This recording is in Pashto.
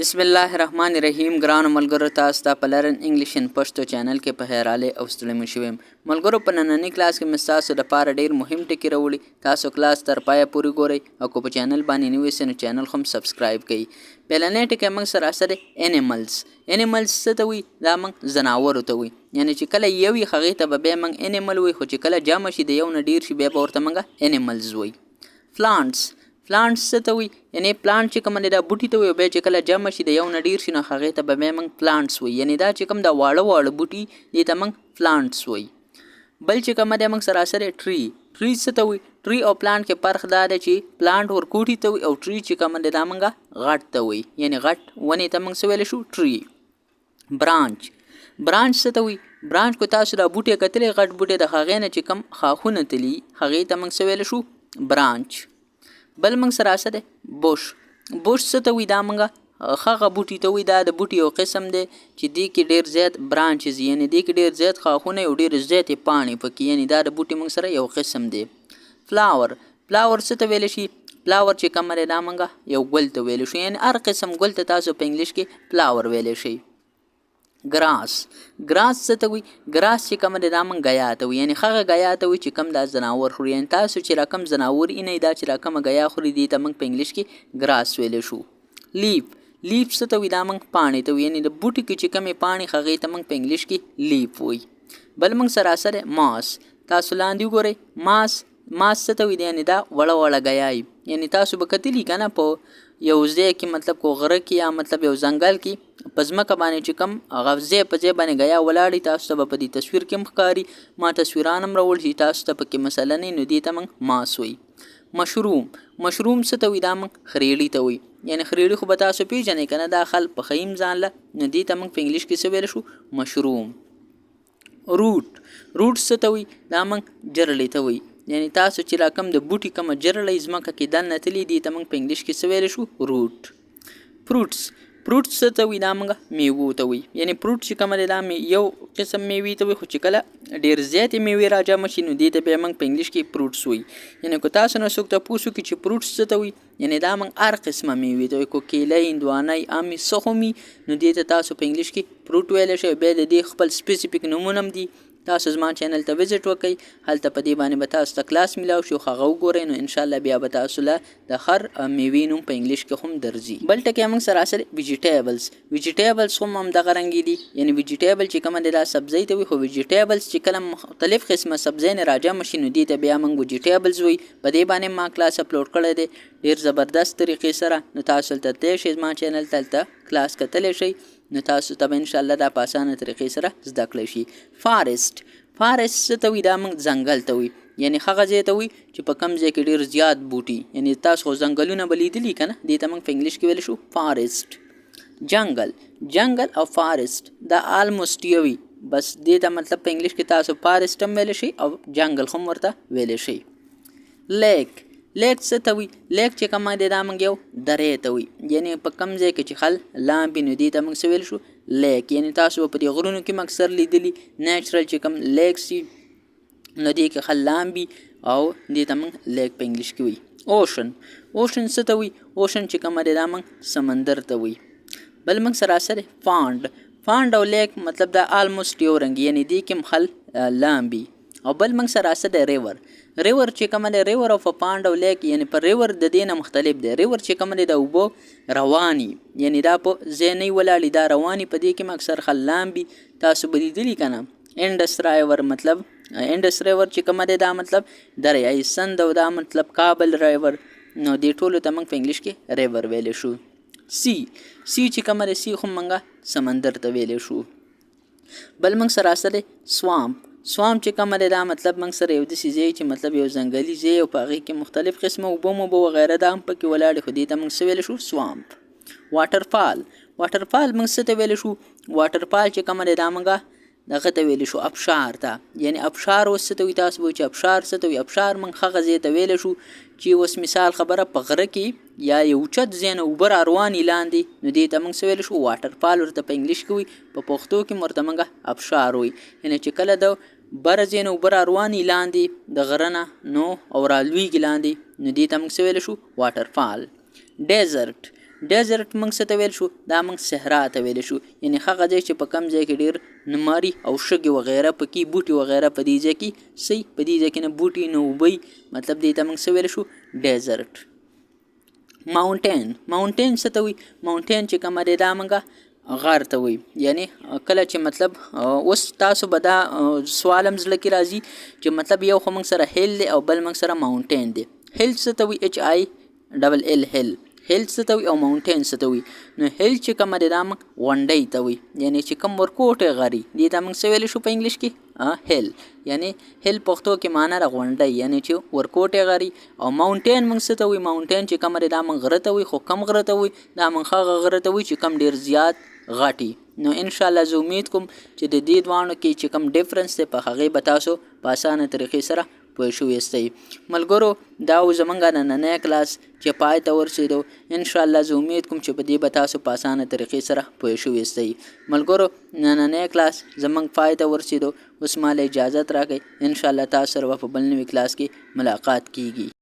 بسم الله الرحمن الرحیم. ګرانو ملګرو، تاسو ته په Learn English in Pashto channel کې په خیر راغلئ او ستړي مه شوي یم. ملګرو، په ننني کلاس کې مې ستاسو دپاره ډېر مهم ټکي راوړي. تاسو کلاس تر پایه پورې ګورئ او که په چینل باندې نوي سئ، نو چینل هم subscribe کړئ. پیلنی ټکی موږ سره څه دی؟ Animals. Animals څه ته وایي؟ دا موږ ځناورو ته وایي. یعنې چې کله یو وي، هغې ته به بیا موږ animal وایي، خو چې کله جمع شي، د یو نه ډېر شي، بیا به ورته موږ animals وایي. Plants. Plants څه ته وایي؟ یعنې plant چې کوم دی، دا بوټي ته وایي. بیا چې کله جمع شي، د یو نه ډېر شي، نو هغې ته به بیا موږ plants وایي. یعنې دا چې کوم دا واړه واړه بوټي، دې ته موږ plants وایي. بل چې کوم دی موږ سره سره tree. Tree څه ته وایي؟ Tree او plant کې فرق دا دی چې plant ورکوټي ته وایي او tree چې کوم دی، دا موږ غټ ته وایي. یعنې غټ ونې ته موږ څه ویلی شو؟ Tree. Branch. Branch څه ته وایي؟ Branch کو تاسو دا بوټی کتلی، غټ بوټی، د هغې نه چې کوم ښاخونه تلي، هغې ته موږ څه ویلی شو؟ Branch. بل موږ سره څه دی؟ Bush. Bush څه ته وایي؟ دا موږ هغه بوټي ته وایي، دا د بوټي یو قسم دی چې دې کې ډېر زیات branches، یعنې دې کې ډېر زیات ښاخونه او ډېر زیاتې پاڼې پکې. یعنې دا د بوټي موږ سره یو قسم دی. Flower. Flower څه ته ویلی شي؟ Flower چې کوم دی، دا موږ یو ګل ته ویلی شو. یعنې هر قسم ګل ته تاسو په انګلیش کې flower ویلی شئ. Grass. Grass څه ته وایي؟ Grass چې کوم دی، دا موږ ګیا ته وایي. یعنې هغه ګیا ته وایي چې کوم دا ځناور خوري. یعنې تاسو چې رقم ځناور اینئ، دا چې رقم ګیا خوري، دې ته موږ په انګلیش کې grass ویلی شو. Leaf. Leaf څه ته وایي؟ دا موږ پاڼې ته وایي. یعنې د بوټي کې چې کومې پاڼې، هغې ته موږ په انګلیش کې leaf وایي. بل موږ سره څه دی؟ Moss. تاسو لاندې وګورئ، moss. Moss څه ته وایي؟ یعنې دا وړه وړه ګیا. یعنې تاسو به کتلي که نه، په یو ځای کې، مطلب کو غره کې یا مطلب یو ځنګل کې، په ځمکه باندې چې کوم هغه ځای په ځای باندې ګیا ولاړي، تاسو ته به په دې تصویر کې هم ښکاري. ما تصویران هم راوړل چې تاسو ته پکې مسله نه. نو دې ته موږ moss وایي. Mushroom. Mushroom څه ته وایي؟ دا موږ خریړي ته وایي. یعنې خریړي خو به تاسو پیژنئ که نه؟ دا خل پخوي هم ځان له. نو دې ته موږ په انګلیش کې څه ویلی شو؟ Mushroom. Root. Root څه ته وایي؟ دا موږ جرړې ته وایي. یعنې تاسو چې رقم د بوټي کومه جرړه ځمکه کې دننه تللي، دې ته موږ په انګلیش کې څه ویلی شو؟ Root. Fruits. Fruits څه ته وایي؟ دا موږ میوو ته وایي. یعنې fruit چې کومه دی، دا یو قسم میوې ته وایي، خو چې کله ډېر زیاتې میوې راجمع شي، نو دې ته بیا موږ په انګلیش کې fruits وایي. یعنې که تاسو نه څوک تپوس وکړي چې fruits څه ته وایي، یعنې دا موږ هر قسمه میوې ته وایي، که کیله، هندوانه، ام، څه خو وي، نو دې ته تاسو په انګلیش کې fruit ویلی شئ. بیا د دې خپل specific نومونه هم دي. تاسو زما چینل ته وزټ وکړئ، هلته په دې باندې به تاسو ته کلاس میلاو شي، هغه وګورئ، نو انشاءالله بیا به تاسو له د هر میوې نوم په انګلیش کې هم درځي. بل ټکی موږ سره اصل vegetables. Vegetables هم همدغه رنګې دي. یعنې vegetable چې کومه دی، دا سبزۍ ته وي، خو vegetables چې کله مختلف قسمه سبزۍ نه راجمع شي، نو دې ته بیا موږ vegetables وایي. په دې باندې ما کلاس اپلوډ کړی دی ډېر زبردست طریقې سره، نو تاسو هلته تللی شئ، زما چینل ته، هلته کلاس کتلی شئ، نو تاسو ته به انشاءالله دا په اسانه طریقې سره زده کړی شي. Forest. Forest څه ته وایي؟ دا موږ ځنګل ته وایي. یعنې هغه ځای ته وایي چې په کوم ځای کې ډېر زیات بوټي. یعنې تاسو خو ځنګلونه به لیدلي که نه؟ دې ته موږ په انګلیش کې ویلی شو forest. Jungle. Jungle او forest دا almost یو وي، بس دې ته مطلب په انګلیش کې تاسو forest هم ویلی شئ او jungle هم ورته ویلی شئ. Lake. Lake څه ته وایي؟ Lake چې کومه دی، دا موږ یو درې ته وایي. یعنې په کوم ځای کې چې خل لامبي، نو دې ته موږ څه ویلی شو؟ Lake. یعنې تاسو په دې غرونو کې اکثر لیدلي، natural چې کوم lakes دي، نو دې کې خل لامبي او دې ته موږ lake په انګلیش کې وایي. Ocean. Ocean څه ته وایي؟ Ocean چې کومه دی، دا موږ سمندر ته وایي. بل موږ سره څه دی؟ Pond. Pond او lake مطلب دا almost یو رنګ، یعنې دې کې هم خل لامبي. او بل موږ سره څه دی؟ River. River چې کومه دی، river او په pond او lake، یعنې په river د دې نه مختلف دی. River چې کومه دی، د اوبو رواني، یعنې دا په ځای نه ولاړي، دا رواني. په دې کې اکثر خل لامبي. تاسو به لیدلي که نه، Indus River، مطلب Indus River چې کومه دی، دا مطلب دریای سند، او دا مطلب کابل River، نو دې ټولو ته موږ په انګلیش کې river ویلی شو. Sea. Sea چې کومه دی، sea خو موږ سمندر ته ویلی شو. بل موږ سره څه دی؟ Swamp. Swamp چې کومه دی، دا مطلب موږ سره یو داسې ځای چې مطلب یو ځنګلي ځای او په هغې کې مختلف قسمه اوبه موبه وغیره دا هم پکې ولاړې، خو دې ته موږ څه ویلی شو؟ Swamp. Waterfall. Waterfall موږ څه ته ویلی شو؟ Waterfall چې کومه دی، دا موږ دغه ته ویلی شو، ابشار ته. یعنې ابشار اوس څه ته وایي؟ تاسو به چې ابشار څه ته وایي؟ ابشار موږ هغه ځای ته ویلی شو چې اوس مثال خبره په غره کې یا یو اوچت ځای نه اوبه راروانې لاندې، نو دې ته موږ څه ویلی شو؟ Waterfall ورته په انګلیش کې وایي. په پښتو کې ورته موږ ابشار وایي. یعنې چې کله د بره ځای نه اوبه راروانې لاندې د غره نه نو او رالویږي لاندې، نو دې ته موږ څه ویلی شو؟ Waterfall. Desert. Desert موږ څه ته ویل شو؟ دا موږ صحرا ته ویل شو، یعنی هغه ځای چې په کم ځای کې ډیر نماري او شګې وغیره پکې، بوټي وغیره په دې ځای کې سي، په دې ځای کې نه بوټي نه اوبه، مطلب دې ته موږ څه ویل شو؟ Desert. Mountain، mountain څه ته وایي؟ Mountain چې کومه دی دا موږ غر ته وایي. یعنی کله چې مطلب اوس تاسو به دا سوال هم زړه کې راځي چې مطلب یو خو موږ سره hill دی او بل موږ سره mountain دی. Hill څه ته وایي؟ H I double L، hill. Hill څه ته وایي او mountain څه ته وایي؟ نو hill چې کومه دی دا موږ غونډۍ ته وایي، یعنی چې کوم ورکوټی غر وي دې ته موږ څه ویلی شو په انګلیش کې؟ Hill. یعنی hill پښتو کې معنا ده غونډۍ، یعنی چې ورکوټی غر وي. او mountain موږ څه ته وایي؟ Mountain چې کومه دی دا موږ غره ته وایي. خو کم غره ته وایي؟ دا موږ هغه غره ته وایي چې کم ډېر زیات غټ وي. نو انشاءالله زه امید کوم چې د دې دواړو کې چې کوم difference دی په هغې به تاسو په اسانه طریقې سره پوه شوي یاستئ. ملګرو، دا و زمونږ نننی کلاس چې پای ته ورسېدو. انشاءالله زه امید کوم چې په دې به تاسو په اسانه طریقې سره پوه شوي یاستئ. ملګرو، نننی کلاس زمونږ پای ته ورسېدو. اوس ما له اجازت راکړئ. انشاءالله تاسو سره به په بل نوي کلاس کې ملاقات کیږي.